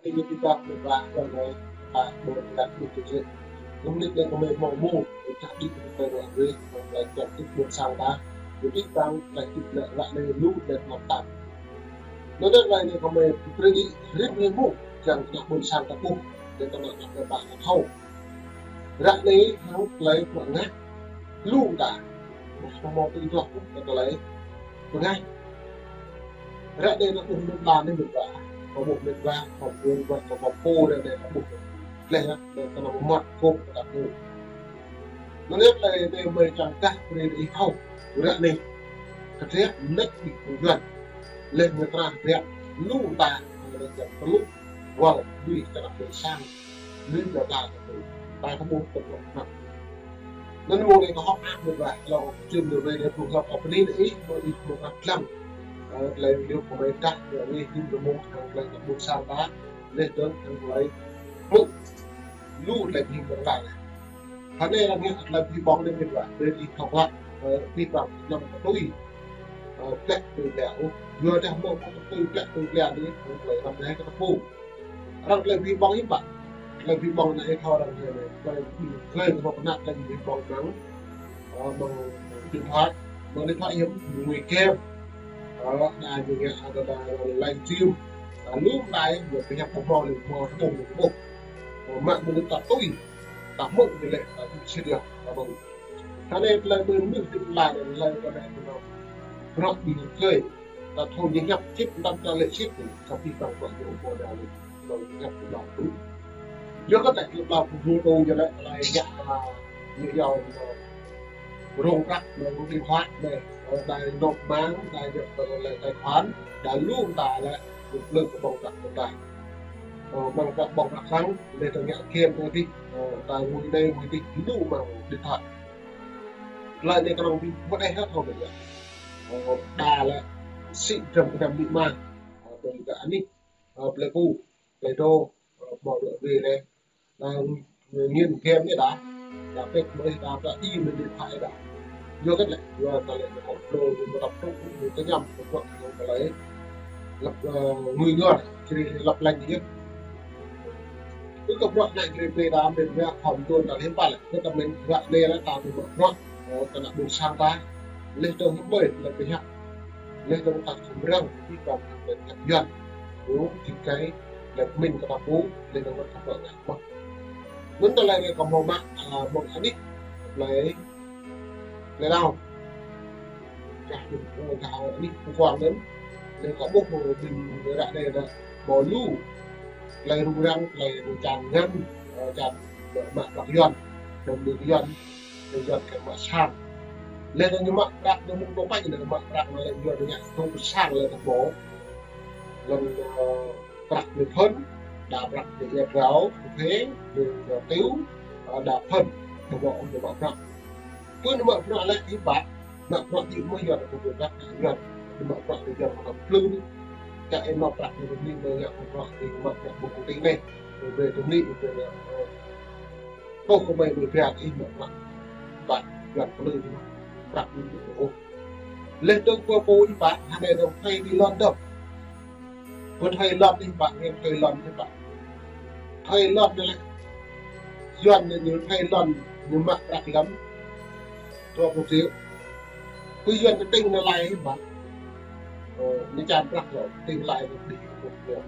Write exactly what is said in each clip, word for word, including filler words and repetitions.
Ñu ƀu ta mơ̆ ƀă, ră anai ta ƀu ngă ƀu tui jĕ. Lơ̆m anai kơ mơi hmâo mơ̆, čah đĭ kơ tơlơi ră ruai, tơlơi čang tĭp ƀôn sang ta. Ñu ƀu ta tơlơi čang tĭp lĕ ră anai lu lĕ mơ̆ ta. Anŭn yơh tơlơi anai kơ mơi brơi đĭ rĭm hrơi mơ̆, čang kơ ană ƀôn sang ta ƀuh, lĕ kơ ană ƀôn sang ta thâo. Ră anai hăng tơlơi pơngah lu ta. Mơ̆ hmâo tui tơlơi pơngah. Ră anai ană ƀôn sang ta anai mơ̆ ƀă, kơ ƀuh mơ̆ ƀă, kơ ƀuh ƀă, kơ ƀuh pô ră anai kơ ƀuh. Lĕ ră anai kơ ană mơmŏt kơ ta pô. Anŭn yơh tơlơi anai mơi čang kah brơi ih thâo. Ră anai kơ triă mơneč ƀing pô Yuan. Lĕ mơ̆ trah triă lu ta, ană ƀôn sang ta lu. Wăl ƀing kơ ană ƀôn sang. Lĕ ta ta ta ta ta ta ƀuh tơlơi pơngah. Anŭn mơ̆ng anai kơ hŏk ăh mơ̆ ƀă, lŏ čim dơ̆ wai dơ̆ pơruh lăp kơ pơni dơ̆ ih, mơ̆ ih mơ̆ ăt lăng. Ơ, tơlơi video kơ mơi dah, dơ̆ wai hĭm dơ̆ mơ̆ng hăng tơlơi kơ ƀôn sang ta, lĕ dơ̆ng hăng tơlơi mơ̆ lu tơlơi ƀing ƀôn ta. Hơnai lăng ngă tơlơi ƀing ƀôn anai mơ̆ ƀă, brơi ih thâo klă, ơ, ƀing ƀôn anăm kơ tui. Ơ, plĕ tui plĕ, ơ, yua dah mơ̆ kơ tui plĕ tui plĕ anai, tơlơi răm anai kơ ta pô. Arăng tơlơi ƀing ƀôn hiư̆m pă. Tơlơi ƀing ƀôn anai thâo arăng tơlơi anai. Tơlơi ƀing tơlơi kơ pơnăt tơlơi ƀing ƀôn mơ̆ng, ơ, mơ̆ng điện thoại. Mơ̆ng điện thoại hiư̆m, mơ̆ng game. Ơ, đa ñu ngă, ơ, đa, đa, đa livestream. Đa lu đa ñu pơhiăp pơmâo lĕ pơmâo tơpŭng lĕ tơpŭng. Ơ, mă mơ̆ng ta tui. Ta mơ̆ ñu lĕ, ta tui sĭt yơh, ta mơ̆. Hơnai tơlơi ƀing mơnuih tĭp la anai tơlơi kơ anai tơlơi. Bruă ƀing tơlơi. Ta thâo ñu hiăp sĭt, ta ta lĕ sĭt, ta ƀu păng bruă ñu pô đa lĕ. Tơlơi hiăp tơlơi ƀu. Yua kơ tơlơi ƀu pô đa ñu lĕ, tơlơi hiăp tơlơi ñu yua, ơ, rông prăk, anai rông điện thoại, anai, ơ, đa nộp mạng, đa nhập tơlơi tài khoản, đa lu ta lĕ, ñu plư kơ ƀơ̆ng prăk kơ ta. Ơ, ƀơ̆ng prăk, ƀơ̆ng prăk lăng, lĕ ta ngă game anai dih, ơ, ta ngui anai, ngui dih, lu mơ̆ng điện thoại. Tơlơi anai kơnơ̆ng ƀing ƀu đei hă thâo ƀĕ yơh. Ơ, đa lĕ sĭ dram kơnăm amĭ ama. Ơ, tơlơi kơ anih, ơ, plei pŭ, plei đô, ơ, mơ̆ ră ruai lĕ. Đa nghiên game anai đa. Đa pĕk mơ̆ đa, đa ih mơ̆ điện thoại đa. Yua kơ lĕ, yua kơ lĕ, kơ đô, yua kơ tơpŭ, yua kơ ñăm, kơ bruă, kơ tơlơi. Lăp, ơ, ngui ngor, čri lăp lăng yơh. Ư kơ bruă anai kơ rĭm hrơi ta mĭn mă khom tuan ta hiư̆m pă lĕ. Kơ ta mĭn ră anai lĕ ta mĭn mă bruă, ơ, kơ ană ƀôn sang ta. Lĕ tơ̆ng hiư̆m ƀơi, lĕ pơhiăp. Lĕ tơ̆ng ta khom răng, ƀing ta khom răng pơhiăp Yuan. Ư, či kai, lĕ mĭn kơ ta pô, lĕ tơ̆ng ta khom răng mă. Anŭn tơlơi anai kơ mơ̆ mă, ơ, mơ̆ng anih, lĕ, lĕ đao. Kah ƀing, ơ, kah anih pơkuang anŭn. Lĕ kơ ƀuh ƀing ră anai đa ƀu lu. Tơlơi rŭng răng, tơlơi čang ngăn, ơ, čang mă prăk Yuan. Đơ̆ng đĭ Yuan, đĭ Yuan kơ mă sang. Lĕ ñu mă prăk, ñu mơ̆ng tơpă ñu mă prăk, lĕ Yuan ngă tŭ sang lĕ tơpă. Lĕ, ơ, prăk ñu phŭn, đa prăk ñu ia rao, kơ phê, ñu, ñu tiu, ơ, đa phŭn, đa ƀu ôh ñu mă prăk. Pơ ñu mă prăk lĕ hiư̆m pă, mă prăk či mơ̆ Yuan kơ ƀu prăk Yuan, ñu mă prăk ñu Yuan kơ plư. Čak ih mă prăk ñu ƀu mĭn mơ̆ ngă kơ prăk ih mă prăk ƀu kơ tĭng anai. Ƀu brơi tui anai, ƀu brơi ngă, ơ, tŏ kơ mơi ƀu brơi ih mă prăk. Pă Yuan plư ñu mă prăk ñu ƀu ôh. Lĕ tơ̆ng pơ pô ih pă, hơnai tơ̆ng thai đi lŏn tơ̆ng. Pơ thai lŏn ih pă, ngăn thai lŏn ih pă. Thai lŏn anai lĕ. Yuan anai ñu thai lŏn, ñu mă prăk lăm dua pluh triệu. Pơ Yuan kơ tĭng anai lai ih pă. Ơ, ñu čang prăk lŏn, tĭng lai ñu đĭ pơmia.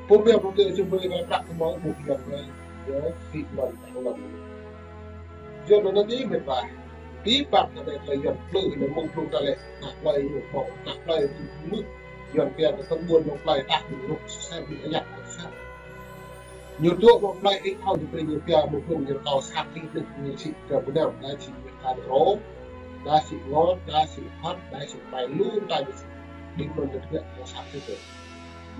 Pơmia pơmia čơmơi kơ prăk kơ mơ̆ ƀuh Yuan anai. Yua, sĭ lŏn, čang lŏn. Yuan anŭn anai mĭn pă. Ƀing ƀă anai tơlơi Yuan plư anai mơ̆ng plư ta lĕ. Ană plơi ñu mơ̆, ană plơi ñu mơ̆. Yuan pia kơ tơ̆ng ƀuôn mơ̆ng plơi tah ñu rŭk sơsem ñu ayăt sơsem. Ñu tŭ mơ̆ng plơi ih thâo ñu brơi ñu pia mơ̆ng plư ñu rơkâo sang ih nĕ ñu sĭ kơ bơnam, đa sĭ ñu kan rô, đa sĭ ngot, đa sĭ hăt, đa sĭ pai lu ta ñu sĭ. Ƀing anŭn ñu tơbiă kơ sang ih tơ.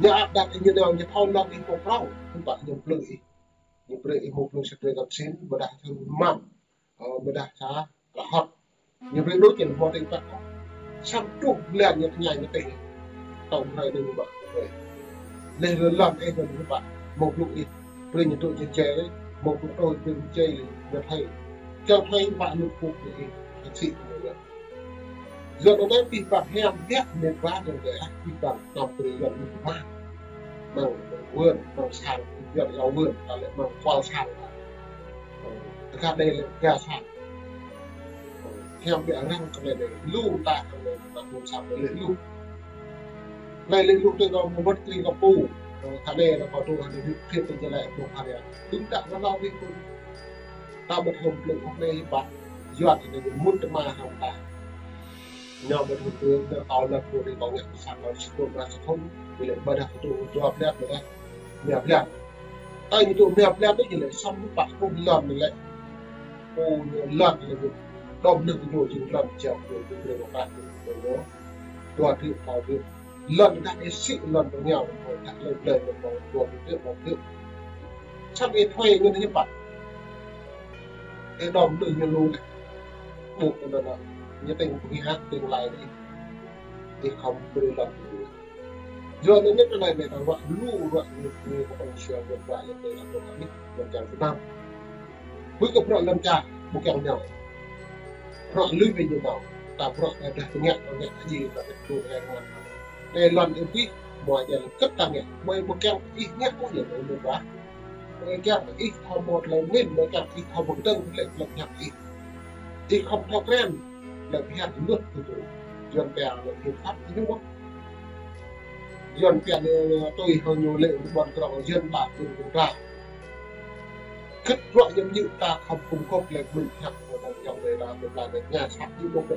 Ñu ăt đăt ih ñu nao ñu thâo lăng ih mơ̆ng prong, hiư̆m pă ñu plư ih. Ñu brơi ih mơ̆ng plư sa drơi găm sin, ƀôdah sa rŭ măm. Ơ, ƀôdah sa rơhŏt. Ñu brơi đôč ñu hmâo tĭng prăk. Samơ̆ truh blan ñu tơña ñu tĭng. Tơ̆ng hrơi anai ñu mă brơi. Lĕ lŏn ih lŏn ñu pă. Mơ̆ng plư ih. Brơi ñu tŭ ñu čei lĕ. Mơ̆ng plư tơ̆ng brơi ñu čei lĕ. Ñu thai. Čang thai pă ñu pŭk ñu ih. Hăng sĭ ñu lĕ. Yuan anai ƀing ƀă hiam biă mĭn pă dơ̆ng dêh ƀing ƀă tơ̆ng brơi Yuan ñu mă. Mơ̆ng wơ̆n, mơ̆ng sang, yua yua wơ̆n, ta lĕ mơ̆ng kual sang. Ơ, tơkă đe lĕ ga sang. Ơ, hiam biă răng kơ lĕ đe, lu ta kơ lĕ, ta ƀuôn sang lĕ lu. Lĕ lĕ lu tơ kơ mơ̆ng wơ̆t kring kơ pô. Ơ, tơkă đe lĕ kơ tơ kơ đe hơdip phiăn tơ jơlai ƀuh hơria. Tŭ ta kơ lao ƀing pô. Ta ƀu thâo plư ôh lĕ hiư̆m pă. Yua kơ lĕ mŭt tơma hăng ta. Ñu ƀu thâo plư, ñu kâo lăp pô đe kâo ngă pơsat kâo sĭt kơ mơ̆ng sa thŭn. Ƀu lĕ ƀu dah kơ tŭ dua blan ƀu dah. Rơma blan. Tơl ñu tŭ rơma blan đôč ñu lĕ sŏm pă pơ̆ng lŏn ñu lĕ. Pô ñu lŏn ñu lĕ. Đom nơ̆ng ñu jing lŏn jao ñu jing rơma blan ñu. Dua triệu, pă triệu. Lŏn dah ih sĭ lŏn pơngiao, dah lĕ blơi lŏn dua triệu, pă triệu. Sat ih thuê ñu hiư̆m pă. Ih đom nơ̆ng ñu lu lĕ. Ƀuh kơ anŭn, ñu tĭng pơngiat, tĭng lai ih. Ih khŏm brơi lŏn ñu. Yua anŭn anai mơ̆ ta ruă lu ruă ñu, ñu kơ pơ̆ng sia ruă ruă ñu tơ lăm tơnah anih, lŏn čar Việt Nam. Ƀu kơ bruă lŏn čar, ƀu kiăng nao. Bruă lui ƀing ñu nao. Ta bruă ta dah tơngiă, ta ngă aji, ta ngă tŭ, ta ngă. Anai lŏn ih pih, mơ̆ aja lĕ kơ̆t ta ngă. Mơ̆ ih ƀu kiăng ih ngă ƀu yơh, mơ̆ ih ƀu. Mơ̆ ih kiăng ih thâo mơ̆ tơlơi mĭn, mơ̆ ih kiăng ih thâo mơ̆ kơdơ̆ng tơlơi tơlơi ñăp ih. Ih khŏm thâo krăn, lĕ phiăn luăt kơ tŭ. Yuan pia lĕ hiư̆m pă ñu ƀuh. Yuan pia lĕ tui hăng ñu lĕ ƀôn krong Yuan ƀă ƀôn krong ta. Kơ̆t bruă yơ̆m yơ̆ ta khŏm kŭm kŏp lĕ mĭn hiăp kơ ta yơ̆m lĕ ta ƀu pla lĕ ña sat yơ̆ ƀuh lĕ.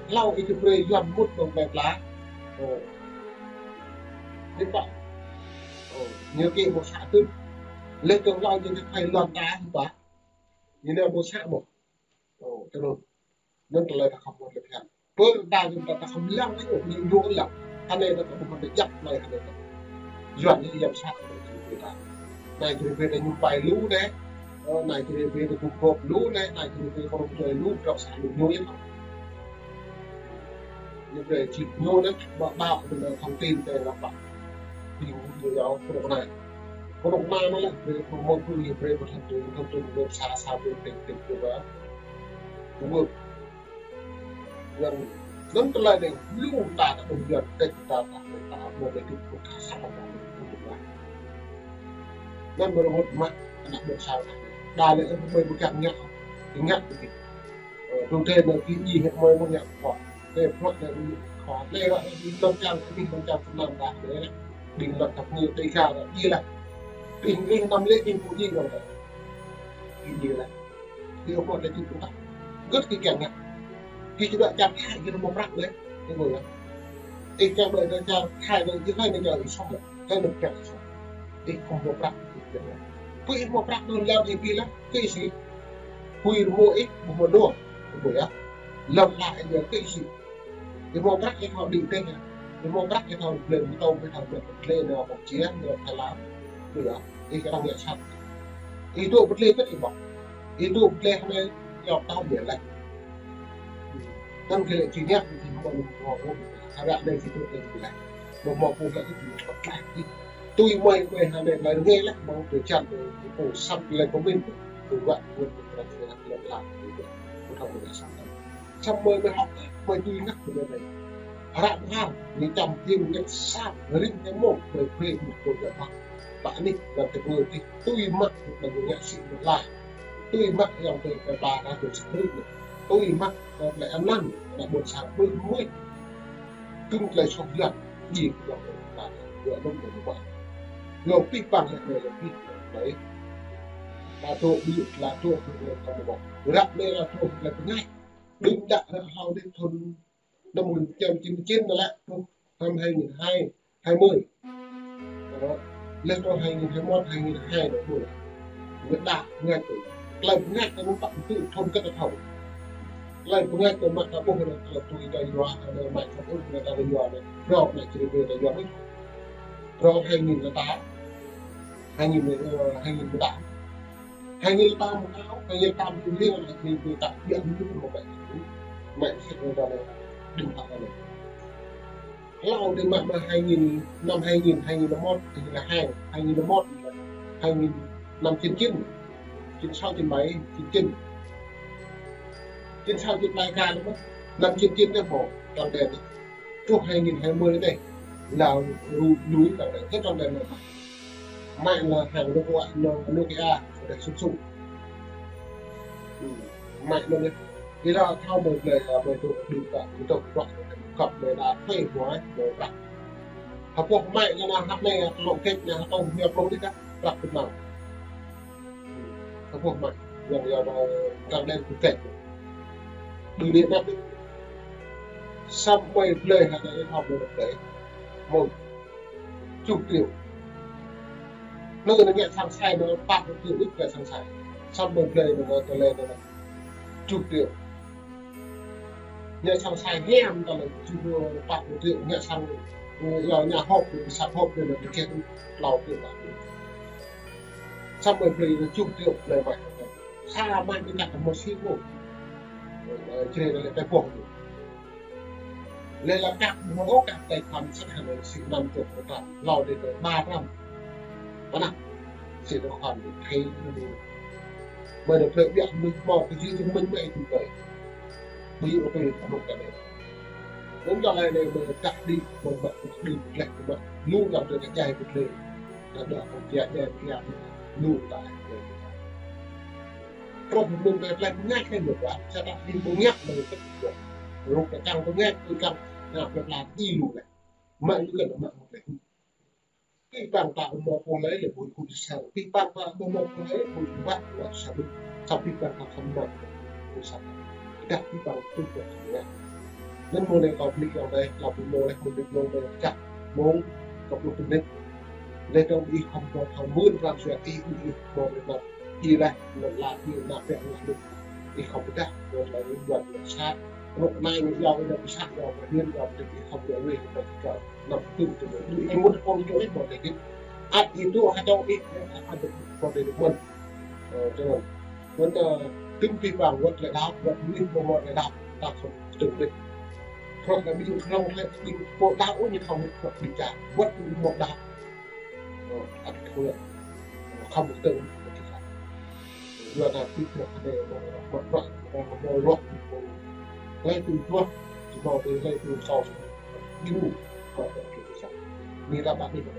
Hlâo ih kơ brơi Yuan mŭt ƀơ̆ng plơi pla. Ơ. Hiư̆m pă. Ơ, ñu kơ ƀu sa tŭ. Lĕ kơ hlâo ñu kơ thai lŏn ta hiư̆m pă. Ñu nao ƀu sa ƀuh. Ơ, tơ nŭn. Anŭn tơlơi ta khŏm mŭt lĕ phiăn. Pơ ta jing ta, ta khŏm lăng añu, ñu ñu lăng. Anai ta khŏm mŭt lĕ jăk anai anai ta. Yuan ñu yăm sat anai čri ƀe ta. Anai čri ƀe ta ñu pai lu anai. Ơ, anai čri ƀe ta kŭm kŏp lu anai, anai čri ƀe kơ rŏng čuai lu, trŏk sa lu ñu yơh. Ñu ƀe čip ñu anai, ƀă ƀă kơ anai thông tin tơ lăm pă. Ƀing ñu yua kơ rŏng anai. Kơ rŏng anai mơ̆ lĕ, ƀe kơ mơ̆ kơ ñu ƀe kơ thông tin, thông tin ƀe sa sa ƀe tĭng tĭng ƀe ƀă. Ƀu ƀuh. Yang anŭn tơlơi anai lu ta ta ƀuh Yuan kĕč ta ta ta ƀuh lĕ kĕč ƀuh ta sa ta ƀuh ta. Anŭn ƀu rơngot mă ană ƀuôn sang ta. Đa lĕ ƀu ƀu kiăng ngă, kiăng ngă ƀu kiăng. Ơ, tŭ tê anai kơ ih hĕ mơi ƀu ngă kơ. Tê pơ̆k anai ƀu ngă kơ. Lĕ ră anai ƀing lŏn čar, ƀing lŏn čar Việt Nam ta lĕ. Ƀing lŏn čar ñu Đêga ta djai laih. Ƀing ƀing năm lĕ ƀing pô djai kơ ta. Ƀing djai laih. Ih ƀu lĕ či pơtah. Gơ̆t kơ kiăng ngă. Kơ či đuaĭ čar Thái kơ ñu mơ̆ prăk lĕ. Ih ƀu yơh. Ih kiăng đuaĭ čar Thái đuaĭ či Thái anai čar ih soh lĕ. Thái anai kiăng ih soh. Ih khŏm mơ̆ prăk ih kiăng ngă. Pơ ih mơ̆ prăk anŭn lăm ih pih lĕ. Kơ ih sĭ. Pui rơmô ih ƀu mơ̆ dŏ. Ih ƀu yơh. Lăm lă ih yơh kơ ih sĭ. Ih mơ̆ prăk ih thâo đĭ tĕh yơh. Ih mơ̆ prăk ih thâo blơi mơtô, ih thâo blơi blơi nao Campuchia, nao Thái Lan. Ƀu yơh, ih kơ arăng ngă sat. Ih dŏ pơtlĕ kơ ih ƀuh. Ih dŏ pơtlĕ hơnai yơh tơl biă laih. Anŭn kơ lĕ či ngă, či mơ̆ mơ̆ mơ̆ mơ̆. Sa ră anai či dŏ lĕ či laih. Mơ̆ mơ̆ pơh lĕ či mơ̆ pơtlĕ. Tui mơi mơi hơnai lĕ rơngai laih, mơ̆ng tui čan tui pô sat lĕ pơmĭn. Tui wă, wă, wă, wă, wă, wă, wă, wă, wă, wă, wă, wă, wă, wă, Samơ̆ mơi hŏk, mơi tui ngă mơi anai. Hră Tuhan, ñu čăm tim ngă sat, ring tơ mông, mơi brơi mŭt kơ gah mă. Pă anai, gah tơpă tih, tui mă, mơi ngă sĭ mơi la. Tui mă, yang tui kơ ba, kơ tui sĭ brơi mơi. Tui mă, kơ tơlơi anăn, kơ ƀôn sang brơi mơi. Tŭm tơlơi soh Yuan, djai kơ yang tui kơ ba, kơ yang tui kơ ba. Yang pih păng, yang tui, yang pih păng, yang tui. La tŭ, ƀu la tŭ, yang tui kơ ba. Ră anai la tŭ, yang tui pơngač. Đưm đă ră hlâo đĕ thŭn năm một nghìn chín trăm chín mươi chín anŭn lĕ, truh năm hai nghìn hai, hai mươi. Đó. Lĕ truh hai nghìn hai mươi mốt, hai nghìn hai mươi hai anŭn ƀuh. Ñu đa pơngač tui. Tơlơi pơngač ta ƀu pă tŭ thŭn kơ ta thâo. Tơlơi pơngač ta mă ta ƀuh anŭn tơlơi tui ta yua, ta mă ta ƀuh anŭn ta yua anŭn. Rŏ anŭn čri ƀe ta yua anŭn. Rŏ hai nghìn lĕ ta. Hai nghìn, ơ, hai nghìn lĕ ta. Hai nghìn lĕ ta mơ̆ kâo, hai nghìn lĕ ta mơ̆ kâo, hai nghìn lĕ ta mơ̆ kâo, hai nghìn lĕ ta mơ̆ kâo, mă sĭt lĕ ta lĕ, đưm ta lĕ. Hlâo đưm mă mă hai nghìn, năm hai nghìn, hai nghìn lẻ một, hai nghìn lẻ hai, hai nghìn lẻ một, hai nghìn, năm chín chín, chín sáu, chín bảy, chín chín. Chín sáu, chín bảy ka lĕ mơ̆, năm chín chín anai mơ̆, tăng đen anai. Truh hai nghìn hai mươi anai. Lao ru lui tang đen, tơ tang đen nao. Mai la hăng lu kuak nao lu kia, đe sung sung. Mai nao ne. Ila thâo mơi plơi, mơi tu đu ta, tu tu kuak, kăp mơi đa thuê hua, mơi prăk. Hơpô mai la nao hăp ne, lông kek ne, hơpô hia plông đih kah, prăk tu nao. Hơpô mai, yang yang tang đen tu kek. Đu ne nao. Sampai plơi hă ne, hơpô plơi. Mơi. Tơjuh triệu. Nơ nơ ngă sang sai nơ păt triệu đih ngă sang sai. Sampai plơi nơ nơ tơlơi nơ tơjuh triệu. Ngă sang sai hiam tơlơi tơjuh păt triệu ngă sang, ngă ngă hop, sang hop nơ nơ kek klâo triệu păt triệu. Sampai plơi nơ tơjuh triệu plơi mai. Sa mai đih ngă tơmơ̆ si pô. Ơ, čre nơ lĕ tơpôh. Lĕ la kăp mơ̆ kăp tài khoản sat hă ne si năm chục phần trăm, lao đe tơ ba trăm. Pơnah, si tài khoản đe thei đu. Mơi đe plơi biă mơ̆ mơ̆ kơ či chứng minh mơi tu plơi. Ƀu djơ̆ ôh tui ta mơ̆ kơ ne. Mơ̆ng tơlơi ne mơi kăp đih, mơi mă đih, lĕ mă lu lăm tơ kơ jai pơt lĕ. Tơdah kơ jai jai pơt lĕ, lu ta. Truh mơ̆ng tơ plơi pơngač kơ ñu kuat, sa ta đih pơngač mơi kơ ñu. Ruk ta kăng pơngač, tui kăng, na plơi pla ti lu lĕ. Mă ñu kơ mă mă lĕ. Pih pang ta mă pô lĕ lĕ ƀu kŭ sa. Pih pang ta mă pô lĕ ƀu kŭ wă wă sa ƀu. Sa pih pang ta khăm mă. Ƀu sa. Dah pih pang tu ƀu sa. Anŭn mơ̆ ne kâo bơni kâo dêh, kâo bơni mơ̆ lĕ bơni mơ̆ lĕ čăk mơ̆ng kâo pluh mơnit. Lĕ kâo ƀu ih khăm mă thâo mưn pran jua ih ƀu ih mơ̆ lĕ năp. Ih lĕ năp la ih năp pĕ năp lŭk. Ih khăm pơdah mơ̆ lĕ ih buat lĕ sat. Anŭn anai ñu yua ih năp sat yua pơhiam yua pơdah ih khăm yua weh kâo kâo. Năm tŭm tŭm. Ih mŭt pô ñu ih mơ̆ lĕ git. Ăt ih tŭ hơdôm ih, ăt ih mơ̆ lĕ mơ̆n. Ơ, tơnăn. Mơ̆n, ơ, tŭm pih pang wơ̆t lĕ đaŏ, wơ̆t mơnuih mơ̆ mơ̆ lĕ đaŏ, ta khŏm tŭm lĕ. Truh lĕ ƀing krong lĕ ƀing pô đaŏ ôh ñu khŏm wơ̆t ƀing čar, wơ̆t ƀing mơ̆ đaŏ. Ơ, ăt khŏm lĕ. Khŏm tŭm. Yua ta pih pang kơ ne mơ̆ mơ̆ mơ̆ mơ̆ mơ̆ lĕ tŭm truh, tŭm mơ̆ tơlơi tŭm sâu. Ƀing mơ̆ kơ kơ sa. Ni ta ƀă ni kơ